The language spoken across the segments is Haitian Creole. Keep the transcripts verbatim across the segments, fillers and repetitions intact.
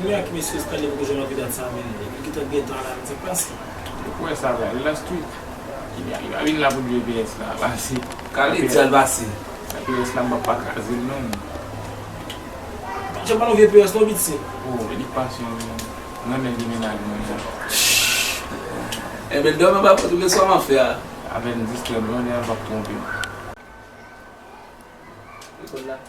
Mwen ak mesye Stanley poko janm antre dat sa, men. Epi ki tan gen tan la, men sa k pase? Ou kwè sa va, li lan street. Li pa, li pa vin la pou G P S la, pase. Kale di al pase. G P S la, m pa, pa kraze l non. Jan pa nan vye P S non, piti. Oh, li pase yon, yon nèg li mennaj mwen la. Enben, dòmi pa pou tou, men sa w ap fè a? Avè m dis trè mwen, li al p ap twonpe m. Lekòl la.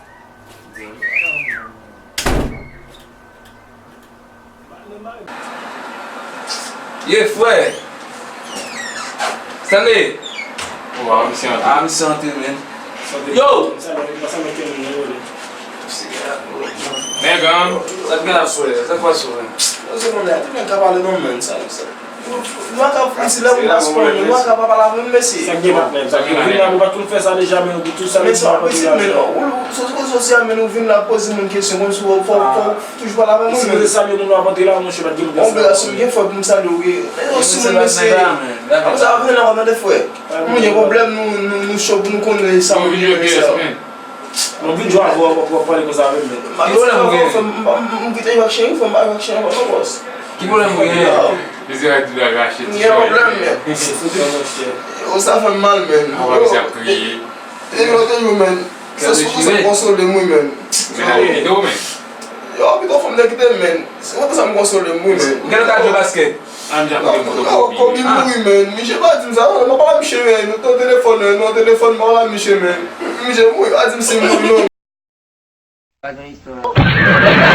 Ye, frè. Stanley. Oh, a, misye antre. A, misye antre, men. Yo! Nèg an. Sa k gen la, frè? Sa k pase, frè? Yo, se mwen la, tout moun ka pale non, men. Sa, sa. Nou pa ka pran ti lè pou pa sipòte moun, nou pa ka pa pale avè m, mesye. Sa gen patnè, sa gen patnè. Vin la, nou pa t konn fè sa deja, men nou tou sa. Men se pa posib, men ou soti rezo sosyal, men ou vin la poze moun kesyon, kòmsi ou fò, fò toujou pale avè moun. Si nou te salye moun, nou ap antre la, monchè, pa t gen moun. Bon, bèl, si m gen fòt, m salye w, wi. Men ou si moun, mesye. Kòmsa, vin la, w ap tande, frè. Nou gen pwoblèm, nou, nou, nou cho pou nou konnen sa, nou gen sa. Bon, vin jwe avè w, w ap pale konsa avè m, men. Ki pwoblèm ou genyen? M, m, m kite yo ak cheri, fò m pa yo ak cheri ankò non, bòs. Ki pwoblèm ou genyen? Yo. Mesye a di l al rache ti cheri. M gen pwoblèm, men. Fout mwen, monchè. Yo, sa fè m mal, men. A, w ap di ap kriye. E, e, lòt jou, men. Se sou sa m konsole m, wi, men. Men a kite w, men. Yo, pito fò m te kite l, men. Se konsa m konsole m, wi, men. Ou genlè ta jwe baskèt. Ann jan pou gen fotokopi. Kopi mouri, men. Misye pa di m sa, non, mwen pa misye, men. Nou te telefòn, nou telefòn, mwen pa misye, men. Misye mouri, pa di m si mouri, non. Pa gen istwa.